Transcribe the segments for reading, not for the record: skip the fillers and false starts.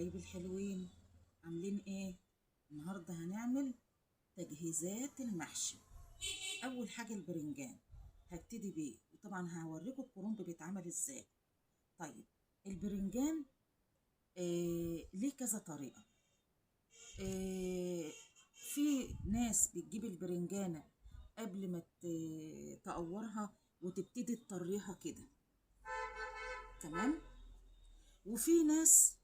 حبايبي الحلوين، عاملين ايه؟ النهارده هنعمل تجهيزات المحشي. اول حاجة البرنجان هبتدي بيه، وطبعا هوريكم الكرنب بيتعمل ازاي. طيب البرنجان ليه كذا طريقه. في ناس بتجيب البرنجانه قبل ما تقورها وتبتدي تطريها كده، تمام؟ وفي ناس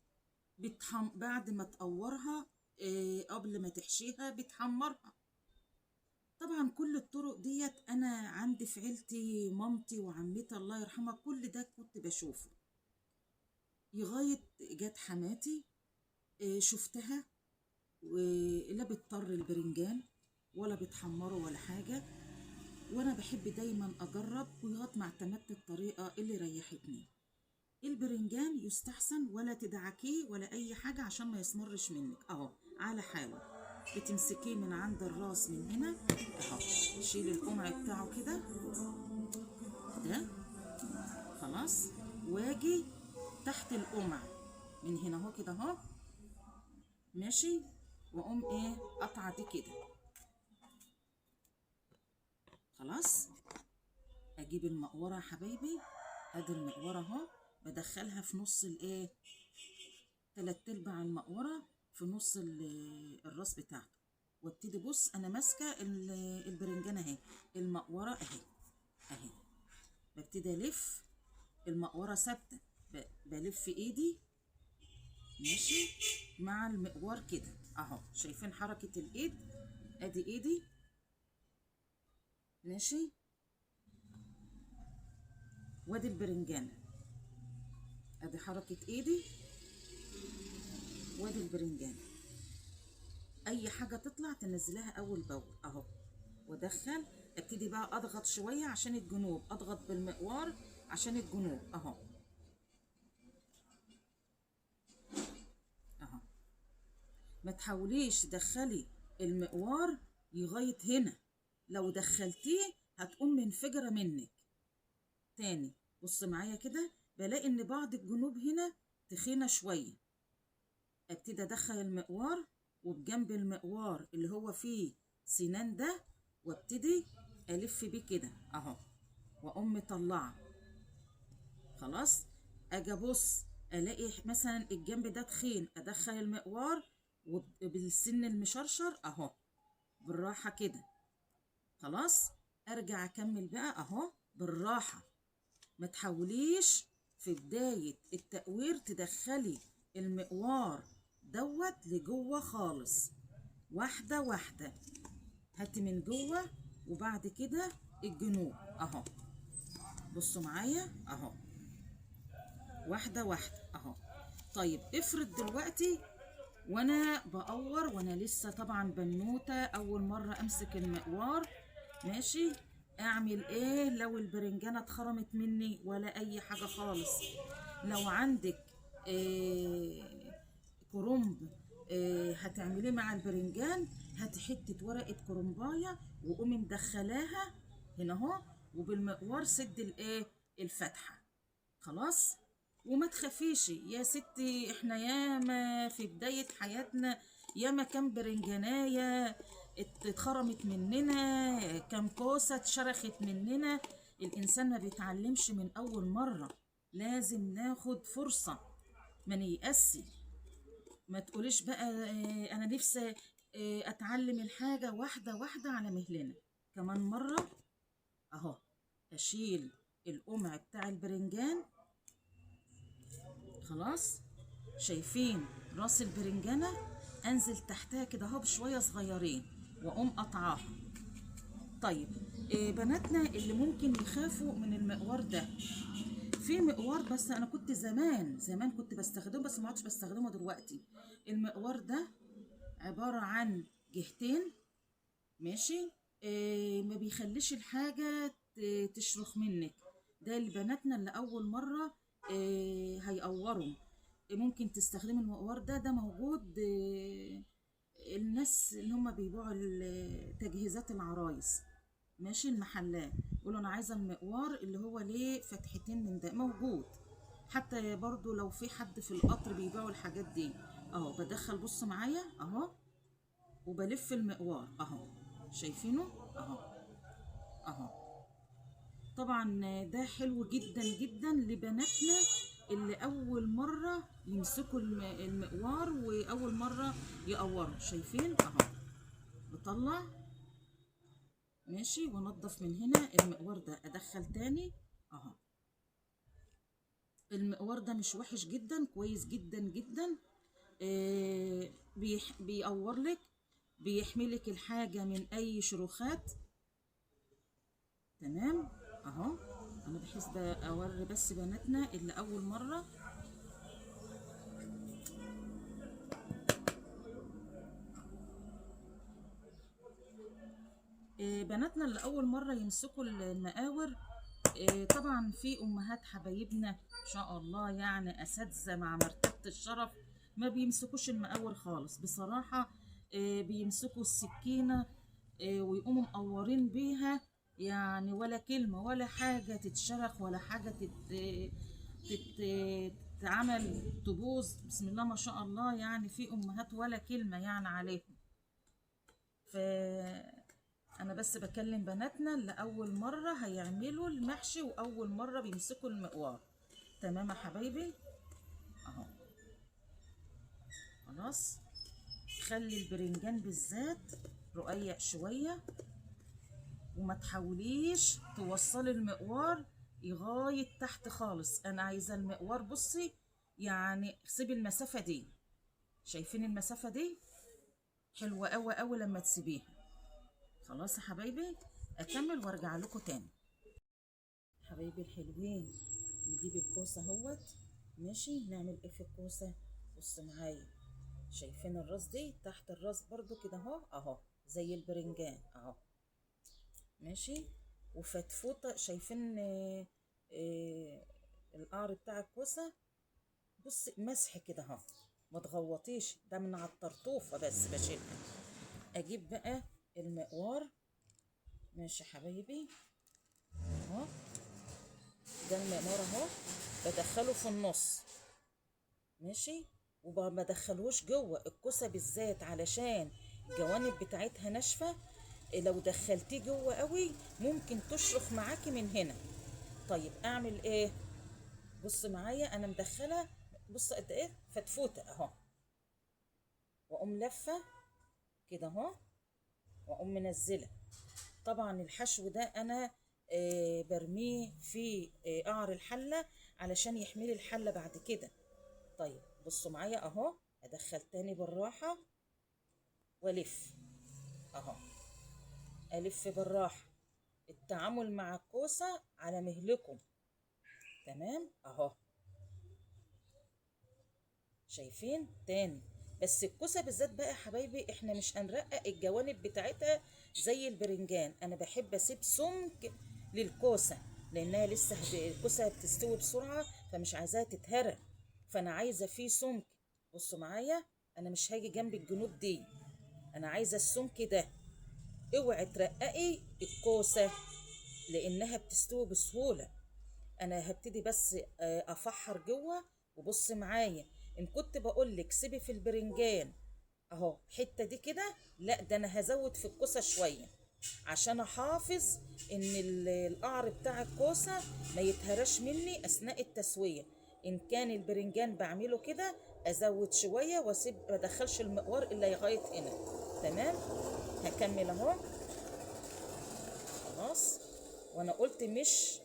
بعد ما تقورها قبل ما تحشيها بتحمرها. طبعا كل الطرق ديت انا عندي في عيلتي، مامتي وعمتي الله يرحمها، كل ده كنت بشوفه لغاية جت حماتي شفتها ولا بتطر البرنجان ولا بتحمره ولا حاجة، وانا بحب دايما اجرب ولغاية ما اعتمدت الطريقة اللي ريحتني. البرنجان يستحسن ولا تدعكيه ولا اي حاجة عشان ما يسمرش منك، اهو على حاله. بتمسكيه من عند الراس من هنا اهو، شيل القمع بتاعه كده ده خلاص، واجي تحت القمع من هنا اهو كده اهو ماشي، واقوم ايه قطعه دي كده خلاص. اجيب المقوره يا حبايبي، ادي المقوره اهو، بدخلها في نص الايه، تلات ارباع المقوره في نص الراس بتاعته، وابتدي. بص انا ماسكه البرنجانه اهي، المقوره اهي اهي، ببتدي الف المقوره ثابتة، بلف ايدي ماشي مع المقوار كده اهو، شايفين حركة الايد؟ ادي ايدي ماشي، وادي البرنجانه، ادي حركة ايدي وادي البرنجان. اي حاجة تطلع تنزلها اول باول اهو، وادخل ابتدي بقى اضغط شوية عشان الجنوب، اضغط بالمقوار عشان الجنوب اهو اهو. ما تحاوليش تدخلي المقوار لغاية هنا، لو دخلتيه هتقوم منفجره منك. تاني بص معايا كده، بلاقي ان بعض الجنوب هنا تخينة شوية، ابتدي ادخل المقوار وبجنب المقوار اللي هو فيه سنان ده، وابتدي الف بيه كده اهو، واقوم مطلعه خلاص. اجي ابص الاقي مثلا الجنب ده تخين، ادخل المقوار وبالسن المشرشر اهو بالراحة كده خلاص. ارجع اكمل بقى اهو بالراحة. ما تحاوليش في بداية التقوير تدخلي المقوار دوت لجوه خالص، واحدة واحدة هاتي من جوه وبعد كده الجنوب اهو. بصوا معايا اهو، واحدة واحدة اهو. طيب افرض دلوقتي وانا بقور، وانا لسه طبعا بنوته اول مرة امسك المقوار ماشي، اعمل ايه لو البرنجانه اتخرمت مني ولا اي حاجة خالص؟ لو عندك كرنب هتعمليه مع البرنجان، هاتي حتة ورقة كرنبايه وقومي مدخلاها هنا اهو، وبالمقوار سد الايه الفتحة خلاص. وما تخافيش يا ستي، احنا ياما في بداية حياتنا ياما كام برنجانايه اتخرمت مننا، كام كوسة اتشرخت مننا. الانسان ما بيتعلمش من اول مرة، لازم ناخد فرصة، ما نيأسي. ما تقوليش بقى انا نفسي اتعلم الحاجة، واحدة واحدة على مهلنا. كمان مرة اهو، اشيل القمع بتاع البرنجان خلاص. شايفين راس البرنجانه؟ انزل تحتها كده اهو بشوية صغيرين واقوم قطعاها. طيب بناتنا اللي ممكن يخافوا من المقوار ده، في مقوار بس انا كنت زمان زمان كنت بستخدمه، بس ما عدتش بستخدمه دلوقتي. المقوار ده عبارة عن جهتين ماشي، ما بيخليش الحاجة تشرخ منك. ده لبناتنا اللي اول مرة هيقوروا، ممكن تستخدمي المقوار ده. ده موجود الناس اللي هم بيبيعوا تجهيزات العرايس ماشي، المحلات، يقولوا انا عايزه المقوار اللي هو ليه فتحتين من ده، موجود. حتى برضو لو في حد في القطر بيبيعوا الحاجات دي اهو. بدخل بص معايا اهو، وبلف المقوار اهو، شايفينه اهو اهو. طبعا ده حلو جدا جدا لبناتنا اللي اول مرة يمسكوا المقوار واول مرة يقوروا. شايفين اهو، بطلع ماشي وانضف من هنا المقوار ده، ادخل تاني اهو. المقوار ده مش وحش جدا، كويس جدا جدا. بيقور لك، بيحملك الحاجة من اي شروخات. تمام اهو. انا بحس اوري بس بناتنا اللي اول مرة. بناتنا اللي اول مرة يمسكوا المقاور، طبعا في امهات حبايبنا ان شاء الله يعني اساتذة مع مرتبه الشرف، ما بيمسكوش المقاور خالص بصراحة. بيمسكوا السكينة ويقوموا مقورين بيها، يعني ولا كلمة ولا حاجة تتشرخ ولا حاجة تتعمل تبوظ. بسم الله ما شاء الله، يعني في امهات ولا كلمة يعني عليهم. ف انا بس بكلم بناتنا اللي اول مرة هيعملوا المحشي واول مرة بيمسكوا المقوار. تمام يا حبايبي اهو. خلاص، خلي البرنجان بالذات رقيق شوية، وما تحاوليش توصلي المقوار لغاية تحت خالص. انا عايزه المقوار بصي يعني سيبي المسافة دي، شايفين المسافة دي حلوة قوي قوي لما تسيبيها. خلاص يا حبايبي، اكمل وارجع لكم تاني. حبايبي الحلوين، نجيب الكوسه اهوت ماشي. نعمل ايه في الكوسه؟ بص معايا، شايفين الراس دي؟ تحت الراس برضو كده اهو اهو زي البرنجان اهو ماشي. وفتفوته، شايفين القعر بتاع الكوسه؟ بص مسح كده اهو، ما تغوطيش، ده من على الطرطوفه بس بشيلها. اجيب بقى المقوار ماشي حبايبي اهو، ده المقوار اهو، بدخله في النص ماشي، وما بدخلهوش جوه الكوسه بالذات علشان الجوانب بتاعتها ناشفة. لو دخلتيه جوه قوي ممكن تشرخ معاكي من هنا. طيب اعمل ايه؟ بص معايا، انا مدخله بص قد ايه فتفوته اهو، واقوم لفه كده اهو، واقوم منزله. طبعا الحشو ده انا برميه في قعر الحلة علشان يحمل الحلة بعد كده. طيب بصوا معايا اهو، ادخل تاني بالراحة والف اهو، الف بالراحة. التعامل مع الكوسه على مهلكم. تمام اهو، شايفين تاني. بس الكوسه بالذات بقى يا حبايبي احنا مش هنرقق الجوانب بتاعتها زي البرنجان. انا بحب اسيب سمك للكوسه لانها لسه الكوسه بتستوي بسرعة، فمش عايزاها تتهرى، فانا عايزه فيه سمك. بصوا معايا، انا مش هاجي جنب الجنوب دي، انا عايزه السمك ده. اوعي ترققي الكوسه لانها بتستوي بسهولة. انا هبتدي بس افحر جوه. وبص معايا، ان كنت بقولك سيبي في البرنجان اهو الحتة دي كده، لا ده انا هزود في الكوسه شوية عشان احافظ ان القعر بتاع الكوسه ما يتهرش مني اثناء التسوية. ان كان البرنجان بعمله كده ازود شوية واسيب، ما ادخلش المقوار الا لغاية هنا. تمام، هكمل اهو خلاص. وانا قلت مش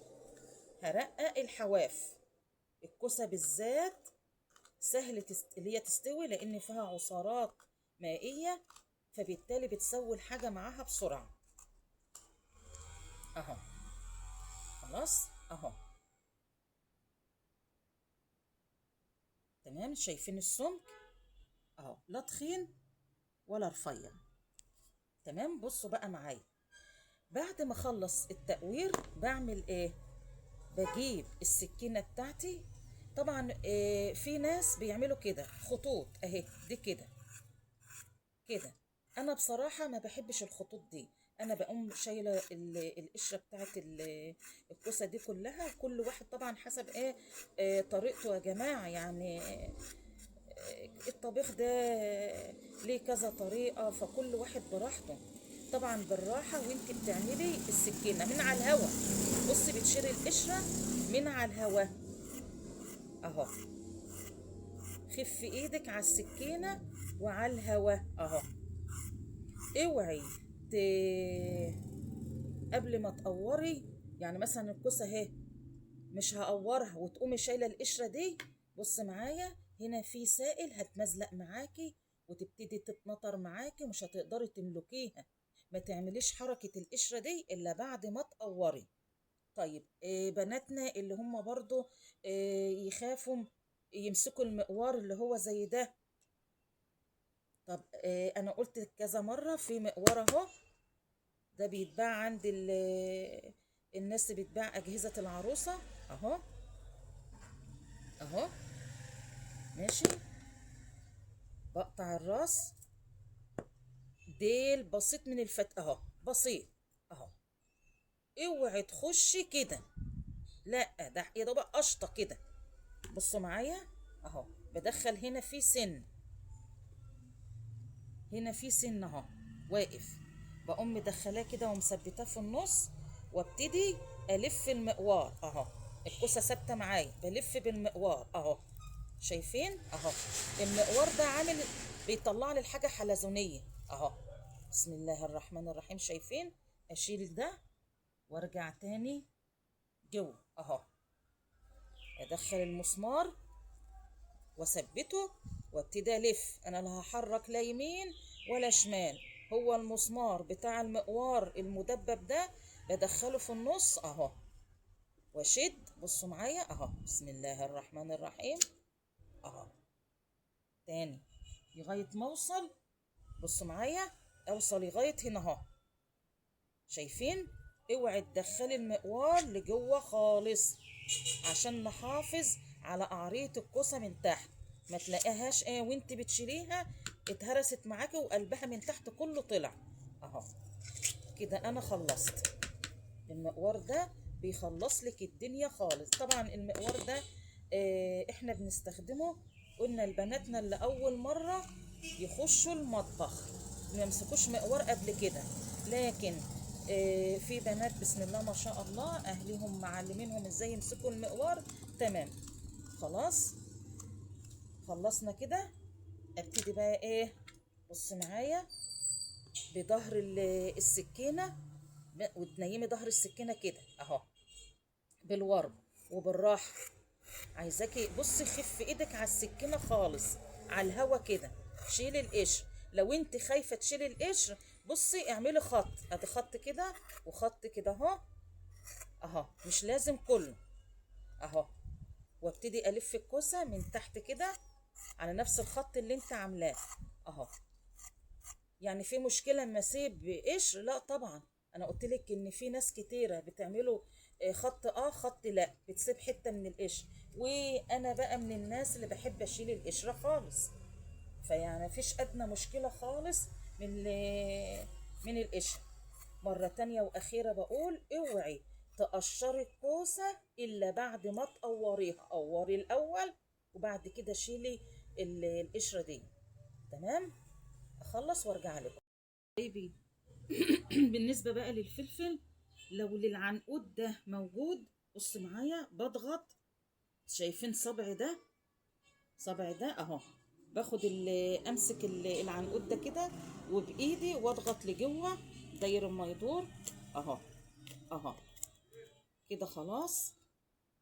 هرقق الحواف، الكوسه بالذات سهل اللي هي تستوي لان فيها عصارات مائية، فبالتالي بتسوي الحاجة معاها بسرعة اهو. خلاص اهو تمام. شايفين السمك اهو، لا تخين ولا رفيع. تمام. بصوا بقى معايا، بعد ما اخلص التقوير بعمل ايه؟ بجيب السكينة بتاعتي. طبعا في ناس بيعملوا كده خطوط اهي دي كده كده، انا بصراحة ما بحبش الخطوط دي. انا بقوم شايله القشرة بتاعت الكوسه دي كلها. كل واحد طبعا حسب ايه طريقته يا جماعة، يعني الطبيخ ده ليه كذا طريقه، فكل واحد براحته. طبعا بالراحة وانت بتعملي السكينة من على الهوا. بصي بتشيلي القشرة من على الهوا اهو، خفي ايدك على السكينة وعلى الهوا اهو. اوعي قبل ما تقوري، يعني مثلا الكوسه اهي مش هقورها وتقومي شايله القشرة دي. بص معايا هنا في سائل هتمزلق معاكي وتبتدي تتنطر معاكي ومش هتقدري تملكيها. ما تعمليش حركة القشرة دي الا بعد ما تقوري. طيب بناتنا اللي هم برضو يخافوا يمسكوا المقوار اللي هو زي ده. طب انا قلت كذا مرة في مقوار اهو، ده بيتباع عند الناس اللي بتباع اجهزة العروسة اهو اهو. ماشي، بقطع الراس ديل بسيط من الفت اهو، بسيط اهو. اوعي تخشي كده، لا ده يا دوب قشطه كده. بصوا معايا اهو، بدخل هنا في سن، هنا في سن اهو واقف، بقوم مدخلاه كده ومثبتاه في النص، وابتدي الف المقوار اهو. الكوسه ثابتة معايا، بلف بالمقوار اهو، شايفين اهو. المقوار ده عامل بيطلع لي الحاجة حلزونيه اهو. بسم الله الرحمن الرحيم. شايفين؟ اشيل ده وارجع تاني جوه اهو، ادخل المسمار واثبته وابتدي الف. انا لا هحرك لا يمين ولا شمال، هو المسمار بتاع المقوار المدبب ده بدخله في النص اهو واشد. بصوا معايا اهو، بسم الله الرحمن الرحيم اهو. تاني لغاية ما اوصل، بصوا معايا، اوصل لغاية هنا اهو. شايفين؟ اوعي تدخلي المقوار لجوه خالص عشان نحافظ على قعريه الكوسه من تحت، ما تلاقيهاش ايه وانت بتشيليها اتهرست معاكي وقلبها من تحت كله طلع اهو. كده انا خلصت. المقوار ده بيخلص لك الدنيا خالص. طبعا المقوار ده احنا بنستخدمه، قلنا لبناتنا اللي اول مرة يخشوا المطبخ ما يمسكوش مقوار قبل كده، لكن في بنات بسم الله ما شاء الله اهليهم معلمينهم ازاي يمسكوا المقوار. تمام، خلاص خلصنا كده. ابتدي بقى ايه، بص معايا بظهر السكينة، وتنيمي ظهر السكينة كده اهو بالورب وبالراحه. عايزاكي بصي خف ايدك على السكينة خالص على الهوا كده، شيلي القشر. لو انت خايفة تشيلي القشر بصي اعملي خط، ادي خط كده وخط كده اهو اهو، مش لازم كله اهو. وابتدي الف الكوسه من تحت كده على نفس الخط اللي انت عاملاه اهو. يعني في مشكلة اما اسيب قشر؟ لا طبعا، انا قلت لك ان في ناس كتيرة بتعملوا خط خط، لا بتسيب حتة من القشر، وانا بقى من الناس اللي بحب اشيل القشرة خالص، فيعني مفيش ادنى مشكلة خالص من القشر. مرة تانية واخيره بقول اوعي تقشري الكوسه الا بعد ما تقوريها، قوري الاول وبعد كده شيلي القشرة دي. تمام، اخلص وارجع لكم. بيبي بالنسبة بقى للفلفل، لو للعنقود ده موجود بص معايا، بضغط، شايفين صبعي ده، صبعي ده اهو، باخد امسك العنقود ده كده وبايدي واضغط لجوه داير ما يدور اهو اهو كده، خلاص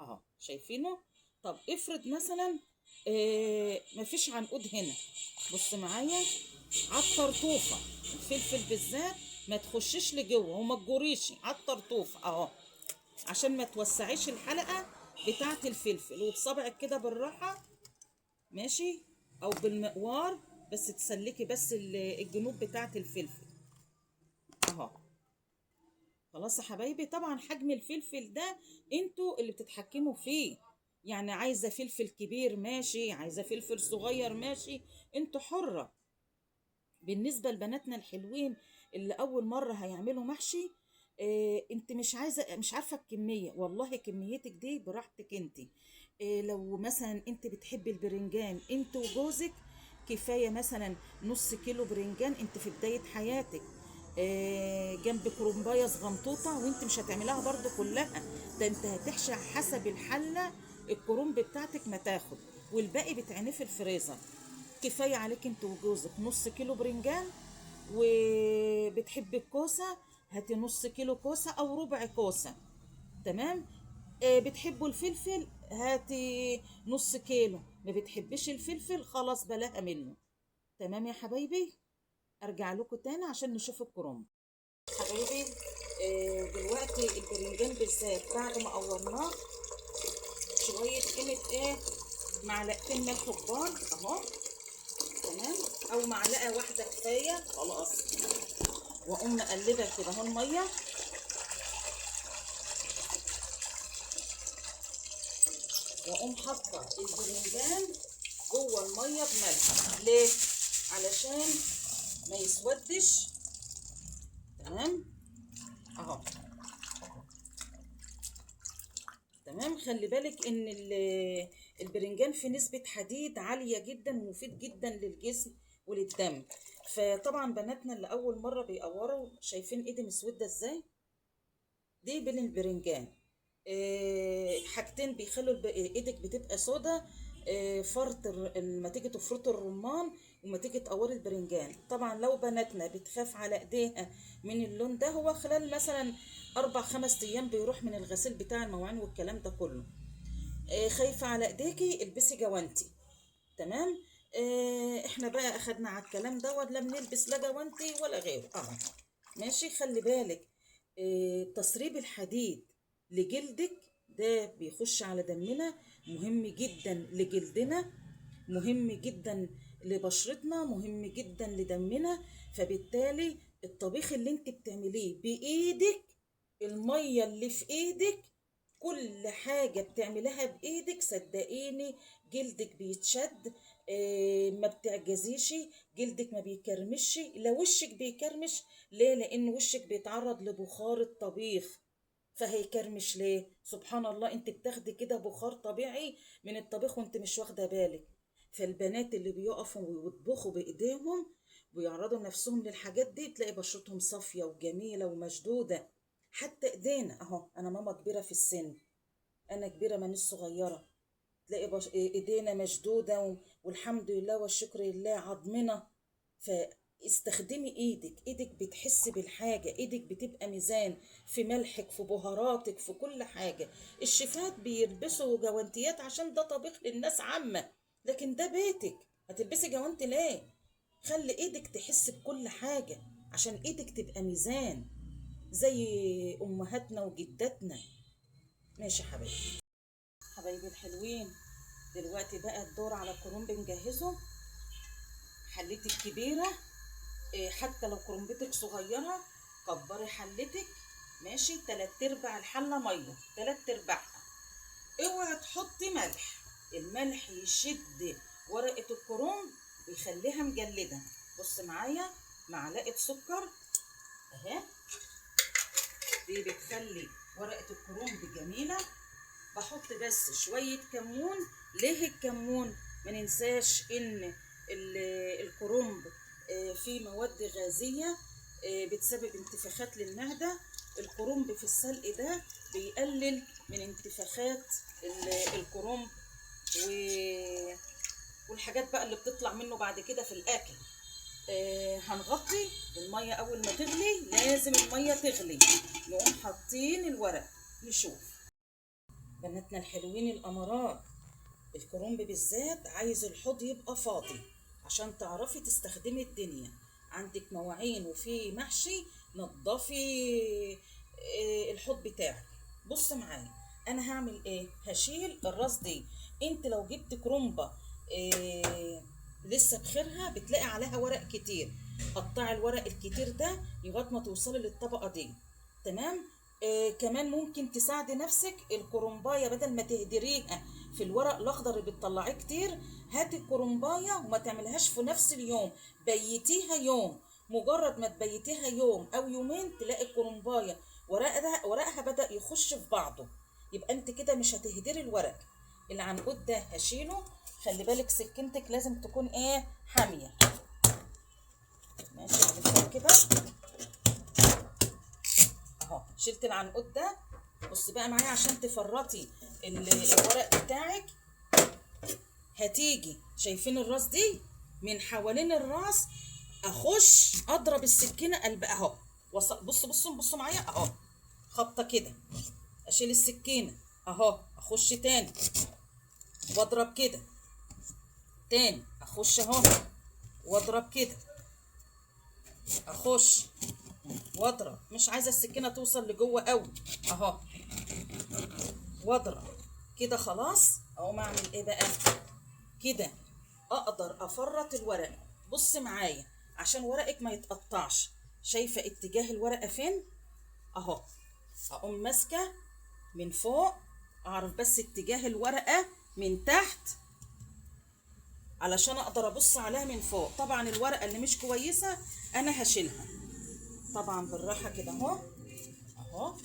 اهو، شايفينه؟ طب افرض مثلا مفيش عنقود هنا، بص معايا على الطرطوفه، الفلفل بالذات ما تخشش لجوه وما تجريش على الطرطوفه اهو، عشان ما توسعيش الحلقة بتاعه الفلفل، وبصبعك كده بالراحة ماشي، او بالمقوار بس تسلكي بس الجنوب بتاعه الفلفل اهو. خلاص يا حبايبي. طبعا حجم الفلفل ده انتوا اللي بتتحكموا فيه، يعني عايزه فلفل كبير ماشي، عايزه فلفل صغير ماشي، انتوا حره. بالنسبة لبناتنا الحلوين اللي اول مرة هيعملوا محشي، انت مش عايزه، مش عارفه الكمية، والله كميتك دي براحتك انت. لو مثلا انت بتحبي البرنجان انت وجوزك، كفاية مثلا نص كيلو برنجان، انت في بداية حياتك، جنب كرنبايه صغنطوطه، وانت مش هتعملها برضو كلها، ده انت هتحشي حسب الحلة الكرنب بتاعتك ما تاخد، والباقي بتعينيه في الفريزر. كفاية عليك انت وجوزك نص كيلو برنجان. وبتحبي الكوسه، هاتي نص كيلو كوسة او ربع كوسة، تمام. بتحبوا الفلفل، هاتي نص كيلو. ما بتحبش الفلفل، خلاص بلاها منه. تمام يا حبايبي، ارجع لكم تاني عشان نشوف الكرنب. حبايبي دلوقتي البرنجان بالذات بعد ما قورناه شوية قيمة ايه، معلقتين ملح كبار اهو، تمام، او معلقه واحدة كفاية خلاص. واقوم مقلبه كده اهو المية، واقوم حاطه البرنجان جوه المية بملح. ليه؟ علشان ما يسودش. تمام اهو، تمام. خلي بالك ان البرنجان في نسبة حديد عالية جدا ومفيد جدا للجسم وللدم. فطبعا بناتنا اللي اول مرة بيقوروا، شايفين ايدي مسودة ازاي؟ دي بين البرنجان. حاجتين بيخلوا ايدك بتبقى سودا، فرط لما تيجي تفرط الرمان وما تيجي تقوري البرنجان. طبعا لو بناتنا بتخاف على ايديها من اللون ده، هو خلال مثلا 4-5 ايام بيروح من الغسيل بتاع المواعين والكلام ده كله. خايفة على ايديكي البسي جوانتي، تمام. احنا بقى اخدنا على الكلام دوت، لا بنلبس لا جوانتي ولا غيره. ماشي. خلي بالك، تسريب الحديد لجلدك ده بيخش على دمنا، مهم جدا لجلدنا، مهم جدا لبشرتنا، مهم جدا لدمنا. فبالتالي الطبيخ اللي انت بتعمليه بايدك، المية اللي في ايدك، كل حاجة بتعملها بايدك، صدقيني جلدك بيتشد، ما بتعجزيش، جلدك ما بيكرمش. لو وشك بيكرمش ليه؟ لان وشك بيتعرض لبخار الطبيخ، فهيكرمش ليه؟ سبحان الله، انت بتاخدي كده بخار طبيعي من الطبيخ وانت مش واخده بالك. فالبنات اللي بيقفوا ويطبخوا بايديهم ويعرضوا نفسهم للحاجات دي، تلاقي بشرتهم صافية وجميلة ومشدوده. حتى ايدينا اهو، انا ماما كبيرة في السن، انا كبيرة مانيش صغيرة، تلاقي ايدينا مشدودة والحمد لله والشكر لله عظمنا. فاستخدمي ايدك، ايدك بتحس بالحاجة، ايدك بتبقى ميزان في ملحك، في بهاراتك، في كل حاجة. الشيفات بيلبسوا جوانتيات عشان ده طبيخ للناس عامة، لكن ده بيتك، هتلبسي جوانتي ليه؟ خلي ايدك تحس بكل حاجة عشان ايدك تبقى ميزان زي امهاتنا وجداتنا. ماشي حبايبي، حبايبي الحلوين. دلوقتي بقى الدور على الكرنب نجهزه. حلتك كبيرة، حتى لو كرنبتك صغيرة كبري حلتك، ماشي. 3/4 الحلة مية، 3/4. اوعي تحطي ملح، الملح يشد ورقة الكرنب ويخليها مجلده. بص معايا، معلقه سكر اهي، دي بتخلي ورقة الكرنب جميلة. بحط بس شوية كمون. ليه الكمون؟ ما ننساش ان الكرنب فيه مواد غازية بتسبب انتفاخات للمعدة. الكرنب في السلق ده بيقلل من انتفاخات الكرنب والحاجات بقى اللي بتطلع منه بعد كده في الاكل. هنغطي المية اول ما تغلي، لازم المية تغلي نقوم حاطين الورق. نشوف بناتنا الحلوين الامارات، الكرنب بالذات عايز الحوض يبقى فاضي عشان تعرفي تستخدمي الدنيا. عندك مواعين وفي محشي، نضفي الحوض بتاعك. بص معايا انا هعمل ايه. هشيل الراس دي. انت لو جبت كرنبه لسه بخيرها بتلاقي عليها ورق كتير، قطعي الورق الكتير ده لغاية ما توصلي للطبقة دي، تمام. كمان ممكن تساعدي نفسك، الكرنبايه بدل ما تهدريها في الورق الاخضر اللي بتطلعيه كتير، هاتي الكرنبايه وما تعملهاش في نفس اليوم، بيتيها يوم مجرد ما تبيتيها يوم او يومين تلاقي الكرنبايه ورقها بدأ يخش في بعضه، يبقى انت كده مش هتهدري الورق. العنقود ده هشيله. خلي بالك سكينتك لازم تكون ايه؟ حامية. ماشي كده اهو، شلت العنقود ده. بص بقى معايا عشان تفرطي الورق بتاعك. هتيجي شايفين الراس دي؟ من حوالين الراس اخش اضرب السكينة قلب اهو. بصوا بصوا بصوا معايا اهو، خبطه كده، اشيل السكينة اهو، اخش تاني واضرب كده تاني، اخش اهو واضرب كده، اخش واضرب. مش عايزه السكينة توصل لجوه قوي اهو، واضرب كده. خلاص اقوم اعمل ايه بقى كده؟ اقدر افرط الورق. بص معايا عشان ورقك ما يتقطعش. شايفه اتجاه الورقة فين؟ اهو. اقوم ماسكه من فوق، اعرف بس اتجاه الورقة من تحت علشان اقدر ابص عليها من فوق. طبعا الورقة اللي مش كويسة انا هشيلها طبعا بالراحة كده اهو اهو،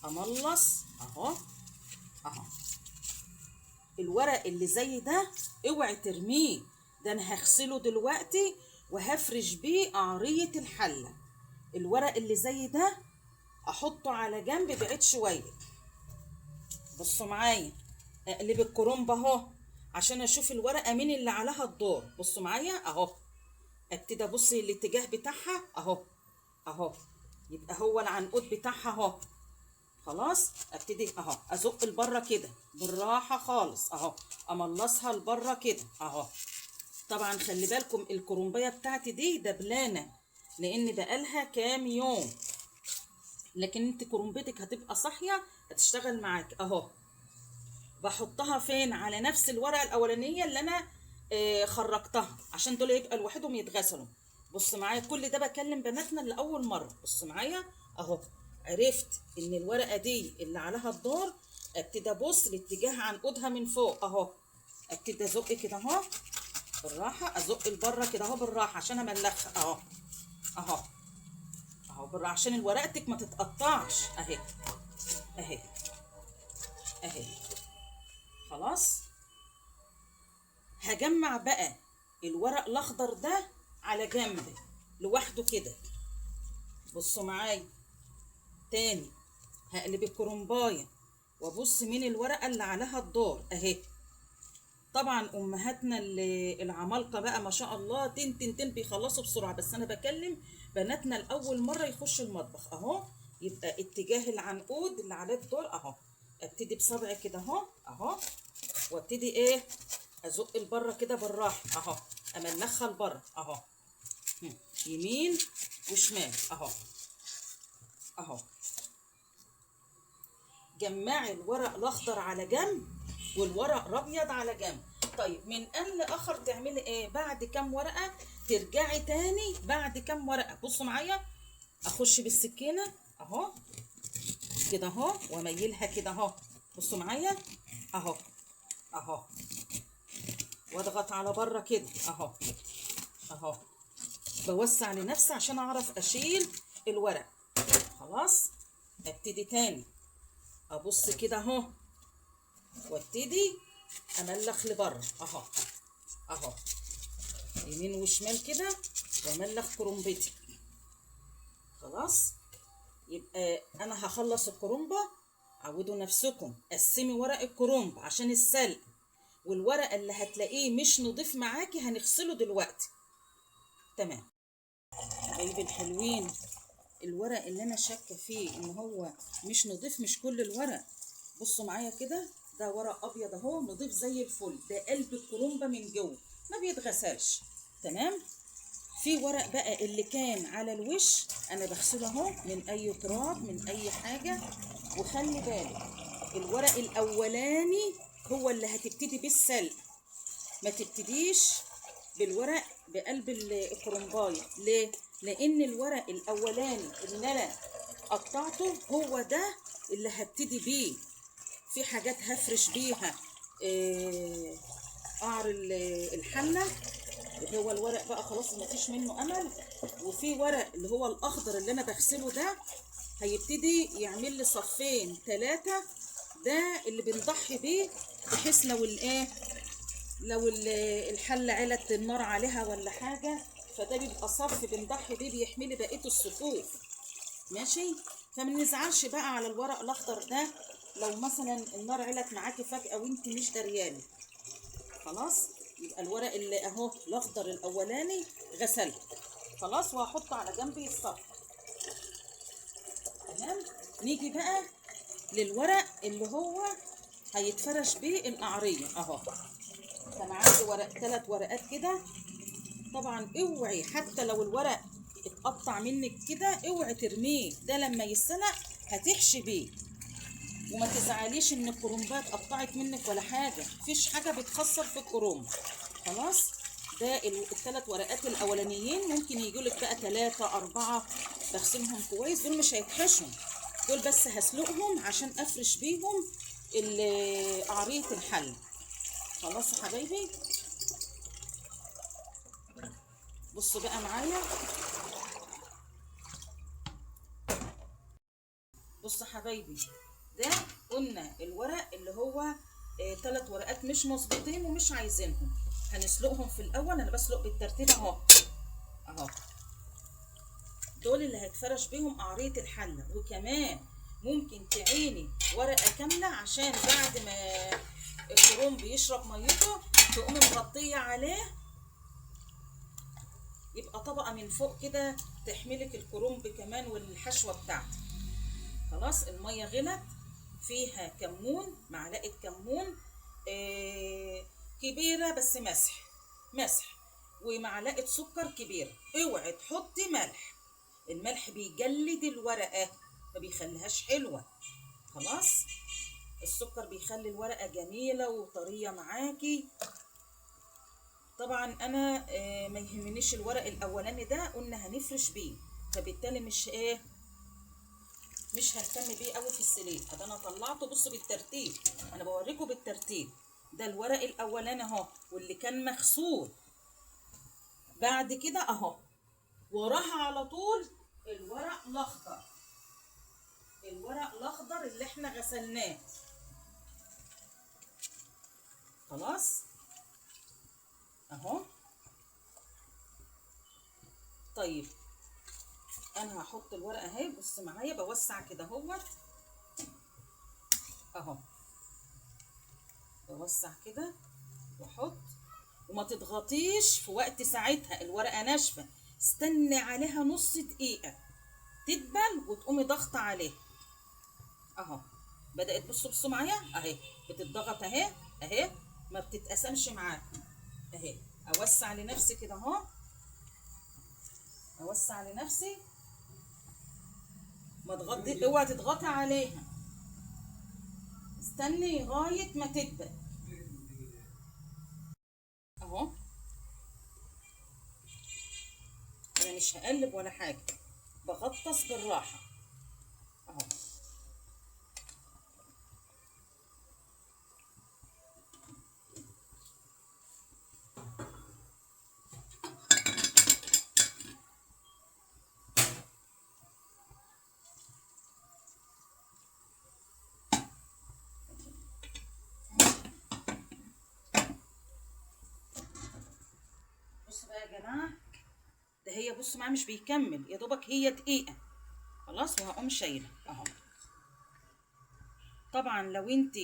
املص اهو اهو. الورق اللي زي ده اوعي ترميه، ده انا هغسله دلوقتي وهفرش بيه قعرية الحلة. الورق اللي زي ده احطه على جنب بعيد شوية. بصوا معايا، اقلب الكرنب اهو عشان اشوف الورقة مين اللي عليها الدور. بصوا معايا اهو، ابتدي ابص الاتجاه بتاعها اهو اهو، يبقى هو العنقود بتاعها اهو. خلاص ابتدي اهو ازق لبره كده بالراحة خالص اهو، املصها لبره كده اهو. طبعا خلي بالكم الكرنبيه بتاعتي دي دبلانه لان بقالها كام يوم، لكن انت كرنبتك هتبقى صاحية هتشتغل معاك اهو. بحطها فين؟ على نفس الورقة الاولانية اللي انا خرجتها عشان دول يبقى لوحدهم يتغسلوا. بص معايا، كل ده بكلم بناتنا اللي اول مرة. بص معايا اهو، عرفت ان الورقة دي اللي عليها الدور، ابتدي ابص لاتجاه عنقودها من فوق اهو، ابتدي ازق كده اهو بالراحة، ازق لبره كده اهو بالراحة عشان املخها اهو اهو اهو بالراحة عشان ورقتك ما تتقطعش اهي اهي اهي. خلاص هجمع بقى الورق الاخضر ده على جنب لوحده كده. بصوا معايا تاني، هقلب الكرنبايه وابص مين الورقة اللي عليها الدور اهي. طبعا امهاتنا العمالقة بقى ما شاء الله تن تن تن بيخلصوا بسرعة، بس انا بكلم بناتنا لاول مرة يخشوا المطبخ اهو. يبقى اتجاه العنقود اللي عليه الدور اهو، ابتدي بصبعي كده اهو اهو، وابتدي ايه؟ ازق لبره كده بالراحة اهو، املخها لبره اهو، يمين وشمال اهو اهو. جمعي الورق الاخضر على جنب والورق الابيض على جنب. طيب من ان لاخر تعملي ايه؟ بعد كام ورقة ترجعي تاني، بعد كام ورقة. بصوا معايا، اخش بالسكينة اهو كده اهو واميلها كده اهو. بصوا معايا اهو اهو، واضغط على بره كده اهو اهو، بوسع لنفسي عشان اعرف اشيل الورق. خلاص ابتدي تاني ابص كده اهو وابتدي املخ لبره اهو اهو، يمين وشمال كده واملخ كرنبتي. خلاص يبقى انا هخلص الكرنبه. عودوا نفسكم، قسمي ورق الكرنب عشان السلق، والورق اللي هتلاقيه مش نضيف معاكي هنغسله دلوقتي. تمام حبايبي الحلوين، الورق اللي انا شاكه فيه ان هو مش نضيف مش كل الورق. بصوا معايا كده، ده ورق ابيض اهو نضيف زي الفل، ده قلب الكرنبه من جوه ما بيتغسلش. تمام. في ورق بقى اللي كان على الوش انا بغسله اهو من اي تراب من اي حاجة. وخلي بالك الورق الاولاني هو اللي هتبتدي بالسلق، ما تبتديش بالورق بقلب الكرنبايه. ليه؟ لان الورق الاولاني اللي انا قطعته هو ده اللي هبتدي بيه. في حاجات هفرش بيها قعر الحلة، اللي هو الورق بقى خلاص مفيش منه امل. وفي ورق اللي هو الاخضر اللي انا بغسله ده هيبتدي يعمل لي صفين 3، ده اللي بنضحي بيه بحيث لو الايه، لو الحلة علت النار عليها ولا حاجة، فده بيبقى صف بنضحي بيه بيحملي بقية الصفوف. ماشي، فما نزعلش بقى على الورق الاخضر ده لو مثلا النار علت معاكي فجاة وانت مش دريانه. خلاص، يبقى الورق اللي اهو الاخضر الاولاني غسلته خلاص، وهحطه على جنب يتصفى. تمام. نيجي بقى للورق اللي هو هيتفرش بيه القعريه اهو. كان عندي ورق 3 ورقات كده. طبعا اوعي حتى لو الورق اتقطع منك كده اوعي ترميه، ده لما يتسلق هتحشي بيه. وما تزعليش ان الكرنبايه اتقطعت منك ولا حاجة، مفيش حاجة بتخسر في الكرنب. خلاص، ده ال3 ورقات الاولانيين ممكن يجولك بقى 3 4، بغسلهم كويس، دول مش هيتحشوا، دول بس هسلقهم عشان افرش بيهم قعريه الحل. خلاص يا حبايبي، بصوا بقى معايا. بصوا حبايبي، ده قلنا الورق اللي هو 3 ورقات مش مظبوطين ومش عايزينهم، هنسلقهم في الاول. انا بسلق بالترتيب اهو اهو. دول اللي هيتفرش بيهم قعريه الحلة. وكمان ممكن تعيني ورقة كاملة عشان بعد ما الكرنب بيشرب ميته تقومي مغطيه عليه، يبقى طبقه من فوق كده تحملك الكرنب كمان والحشوه بتاعته. خلاص، المية غلت، فيها كمون، معلقه كمون كبيرة بس مسح مسح، ومعلقة سكر كبيرة. اوعي تحطي ملح، الملح بيجلد الورقة ما بيخليهاش حلوة. خلاص، السكر بيخلي الورقة جميلة وطريه معاكي. طبعا انا ما يهمنيش الورق الاولاني ده، قلنا هنفرش بيه، فبالتالي مش ايه، مش ههتم بيه قوي في السليق. ده انا طلعته، بصوا بالترتيب، انا بوريكم بالترتيب. ده الورق الاولاني اهو واللي كان مغسول. بعد كده اهو وراها على طول الورق الاخضر، الورق الاخضر اللي احنا غسلناه. خلاص اهو. طيب انا هحط الورقة اهي، بص معايا، بوسع كده اهوت اهو، بوسع كده واحط. وما تضغطيش في وقت ساعتها، الورقة ناشفة، استني عليها نص دقيقة تدبل وتقومي ضغطه عليها اهو. بدات، بصوا بصوا معايا اهي، بتتضغط اهي اهي، ما بتتقسمش معاك اهي. اوسع لنفسي كده اهو، اوسع لنفسي، ما تغطي، اوعي تضغطي عليها، استني لغاية ما تدبل اهو. انا مش هقلب ولا حاجة، بغطس بالراحة اهو. بصوا بقى يا جماعة، ده هي بصوا معايا مش بيكمل، يا دوبك هي دقيقة خلاص، وهقوم شايله اهو. طبعا لو انت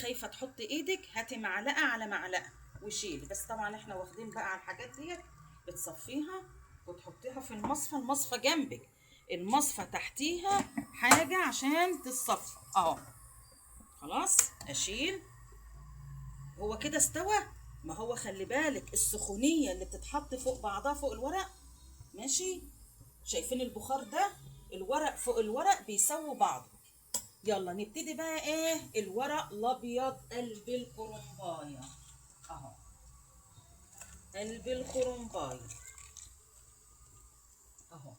خايفة تحطي ايدك هاتي معلقه على معلقه وشيلي، بس طبعا احنا واخدين بقى على الحاجات ديت، بتصفيها وتحطيها في المصفى، المصفى جنبك، المصفى تحتيها حاجة عشان تتصفى اهو. خلاص اشيل، هو كده استوى. ما هو خلي بالك السخونيه اللي بتتحط فوق بعضها فوق الورق، ماشي؟ شايفين البخار ده؟ الورق فوق الورق بيسووا بعض. يلا نبتدي بقى ايه الورق الابيض قلب الكرنبايه اهو، قلب الكرنبايه اهو.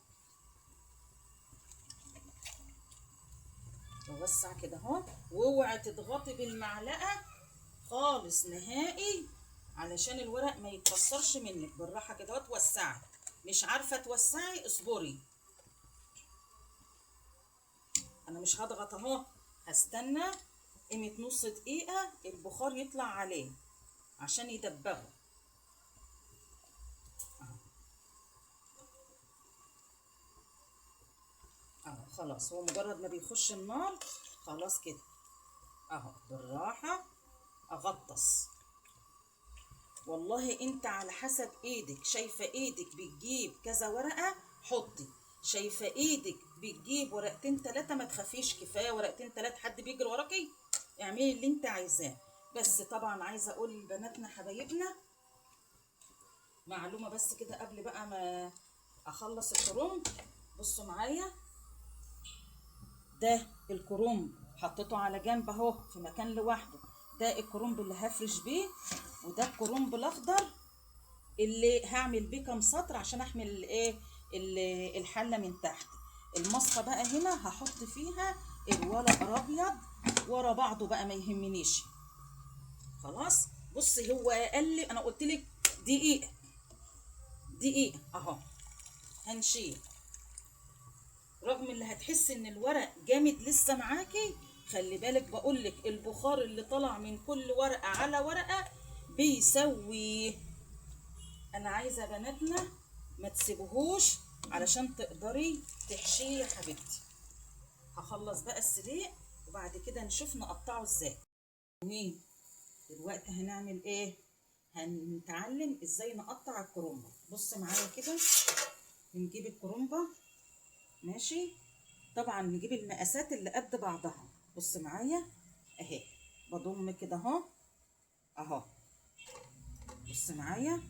بوسع كده اهو، واوعي تضغطي بالمعلقه خالص نهائي علشان الورق ما يتكسرش منك. بالراحة كده وتوسعي، مش عارفه توسعي اصبري، انا مش هضغط اهو، هستنى قيمة نص دقيقة البخار يطلع عليه عشان يدبغه. اهو خلاص، هو مجرد ما بيخش النار خلاص كده اهو. بالراحة اغطس. والله انت على حسب ايدك، شايفه ايدك بتجيب كذا ورقة حطي، شايفه ايدك بتجيب ورقتين ثلاثة ما تخافيش، كفاية ورقتين ثلاثة، حد بيجري وراكي، اعملي اللي انت عايزاه. بس طبعا عايزه اقول لبناتنا حبايبنا معلومة بس كده قبل بقى ما اخلص الكرنب. بصوا معايا، ده الكرنب حطيته على جنب اهو في مكان لوحده، ده الكرنب اللي هفرش بيه، وده الكرنب الاخضر اللي هعمل بيه كام سطر عشان احمل ايه الحلة من تحت. المصفى بقى هنا هحط فيها الورق الابيض ورا بعضه بقى، ما يهمنيش خلاص. بصي هو اقل، انا قلت لك دقيقة دقيقة اهو هنشيل، رغم اللي هتحس ان الورق جامد لسه معاكي، خلي بالك بقولك البخار اللي طلع من كل ورقة على ورقة بيسوي. انا عايزه بناتنا ما تسيبوهوش علشان تقدري تحشيه يا حبيبتي. هخلص بقى السليق وبعد كده نشوف نقطعه ازاي. دلوقتي هنعمل ايه؟ هنتعلم ازاي نقطع الكرنبه. بص معايا كده، نجيب الكرنبه ماشي، طبعا نجيب المقاسات اللي قد بعضها. بص معايا اهي، بضم كده اهو اهو، بص معايا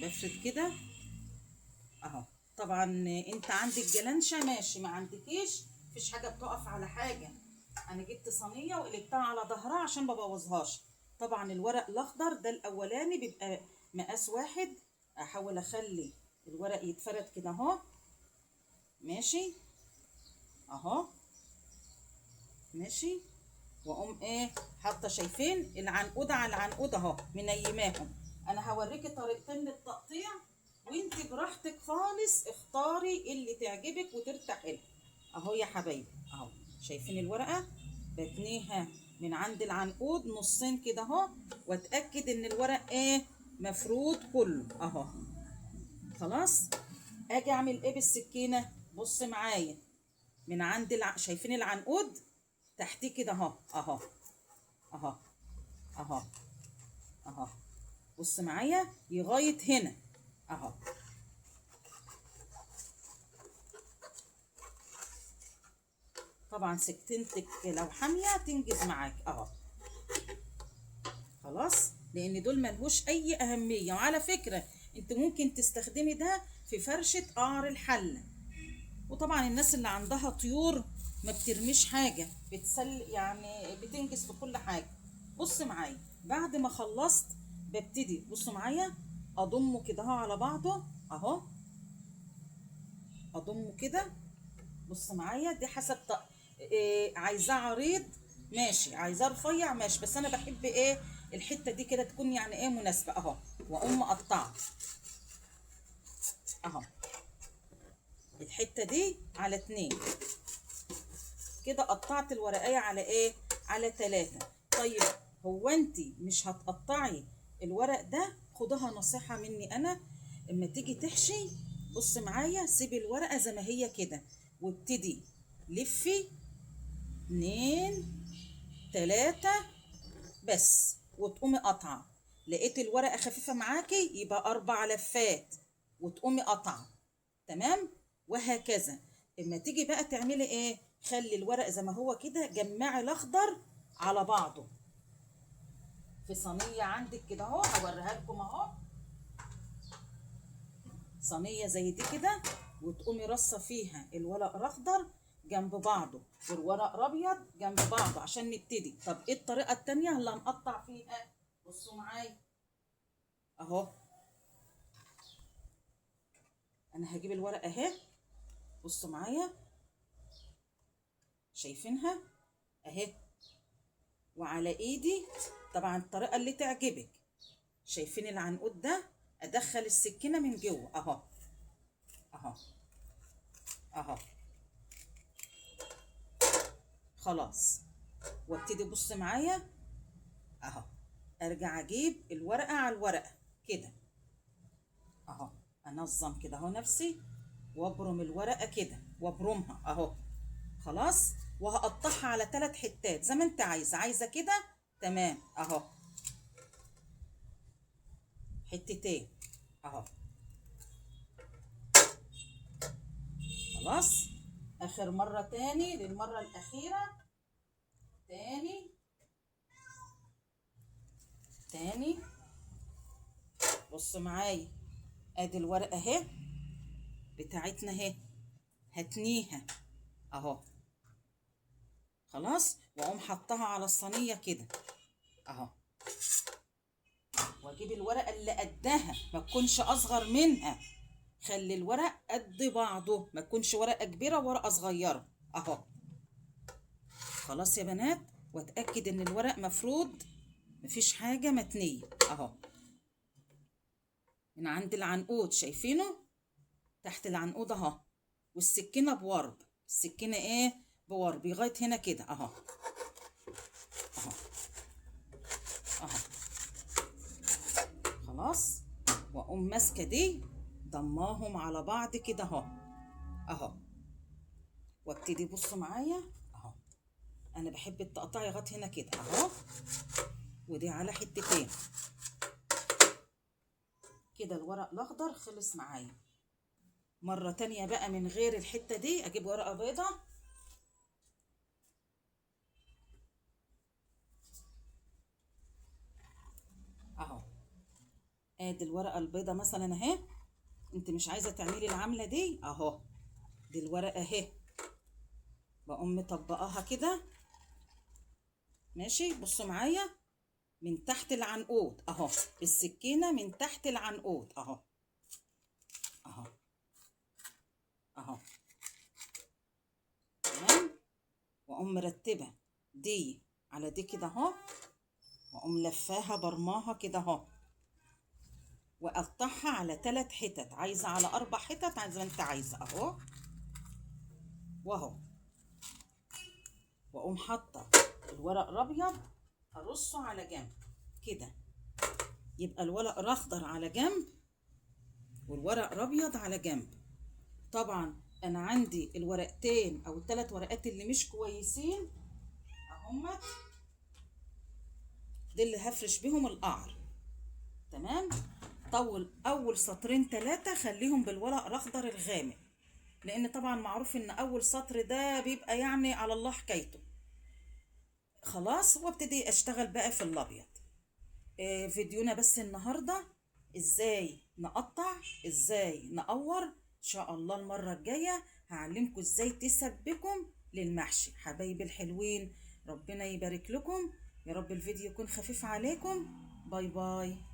بفرد كده اهو. طبعا انت عندك جلانشه ماشي، ما عندكيش مفيش حاجة بتقف على حاجة. انا جبت صينية وقلبتها على ظهرها عشان ما بوظهاش. طبعا الورق الاخضر ده الاولاني بيبقى مقاس واحد، احاول اخلي الورق يتفرد كده اهو ماشي اهو ماشي، واقوم ايه حاطه، شايفين العنقود على العنقود اهو منيماهم. انا هوريكي طريقتين للتقطيع وانت براحتك خالص اختاري اللي تعجبك وترتاحي لها اهو يا حبايبي اهو. شايفين الورقة بتنيها من عند العنقود نصين كده اهو، واتاكد ان الورق ايه مفرود كله اهو. خلاص اجي اعمل ايه بالسكينة؟ بص معايا من عند شايفين العنقود تحتيه كده اهو اهو اهو اهو اهو، بص معايا لغاية هنا اهو. طبعا سكتنتك لو حامية تنجز معاك اهو خلاص، لان دول ملهوش اي اهمية. وعلى فكرة انت ممكن تستخدمي ده في فرشه قعر الحلة. وطبعا الناس اللي عندها طيور ما بترميش حاجة، بتسل يعني بتنجز في كل حاجة. بص معايا بعد ما خلصت ببتدي، بصوا معايا اضمه كده اهو على بعضه اهو، اضمه كده. بص معايا دي حسب إيه، عايزاه عريض ماشي، عايزاه رفيع ماشي، بس انا بحب ايه الحتة دي كده تكون يعني ايه مناسبة اهو. واقوم مقطعه اهو الحتة دي على 2 كده، قطعت الورقية على ايه؟ على 3. طيب هو انت مش هتقطعي الورق ده؟ خدها نصيحة مني انا، اما تيجي تحشي بص معايا سيبي الورقة زي ما هي كده وابتدي لفي 2 3 بس، وتقومي قطعه. لقيت الورقة خفيفة معاكي يبقى 4 لفات وتقومي قطعه، تمام؟ وهكذا. اما تيجي بقى تعملي ايه؟ خلي الورق زي ما هو كده، جمعي الاخضر على بعضه في صينية عندك كده اهو، هوريها لكم اهو، صينية زي دي كده، وتقومي رصه فيها الورق الاخضر جنب بعضه والورق الابيض جنب بعضه عشان نبتدي. طب ايه الطريقة التانية اللي هنقطع فيها؟ بصوا معايا اهو، انا هجيب الورقة اهي، بصوا معايا شايفينها اهي، وعلى ايدي طبعا الطريقة اللي تعجبك. شايفين العنقود ده؟ ادخل السكينة من جوه اهو اهو اهو. خلاص، وابتدي بص معايا اهو، ارجع اجيب الورقة على الورقة كده اهو، انظم كده اهو نفسي، وابرم الورقة كده وابرمها اهو. خلاص، وهقطعها على 3 حتات زي ما انت عايزه. عايزه كده تمام اهو، حتتين اهو. خلاص، اخر مرة تاني، للمرة الاخيرة تاني تاني. بص معايا، ادي الورقة اهي بتاعتنا اهي، هتنيها اهو. خلاص، واقوم حطها على الصينية كده اهو، واجيب الورقة اللي قدها، ما تكونش اصغر منها، خلي الورق قد بعضه، ما تكونش ورقة كبيرة وورقة صغيرة اهو. خلاص يا بنات، واتاكد ان الورق مفرود، مفيش حاجة متنيه اهو. من عند العنقود شايفينه تحت العنقود اهو، والسكينة بورب، السكينة ايه؟ بورب لغاية هنا كده اهو اهو اهو. خلاص، واقوم ماسكه دي ضماهم على بعض كده اهو اهو، وابتدي بصوا معايا اهو. انا بحب التقطيع لغاية هنا كده اهو، ودي على حتتين كده. الورق الاخضر خلص معايا. مرة تانية بقى من غير الحتة دي، اجيب ورقة بيضة اهو. ادي الورقة البيضة مثلا اهي، انت مش عايزه تعملي العملة دي اهو، دي الورقة اهي، بقوم مطبقاها كده ماشي. بصوا معايا، من تحت العنقود اهو، بالسكينة من تحت العنقود اهو اهو اهو. تمام، واقوم مرتبه دي على دي كده اهو، واقوم لفاها برماها كده اهو، واقطعها على 3 حتت، عايزه على 4 حتت، عايزه ما انت عايزه اهو واهو. واقوم حاطه الورق الابيض ارصه على جنب كده، يبقى الورق الاخضر على جنب والورق الابيض على جنب. طبعا انا عندي الورقتين او ال3 ورقات اللي مش كويسين اهمت، دي اللي هفرش بيهم القعر. تمام، طول اول سطرين 3 خليهم بالورق الاخضر الغامق، لان طبعا معروف ان اول سطر ده بيبقى يعني على الله حكايته. خلاص، وابتدي اشتغل بقى في الابيض. فيديونا بس النهارده ازاي نقطع، ازاي نقور. ان شاء الله المرة الجاية هعلمكم ازاي تسبكم للمحشي. حبايبي الحلوين، ربنا يبارك لكم يا رب. الفيديو يكون خفيف عليكم. bye bye.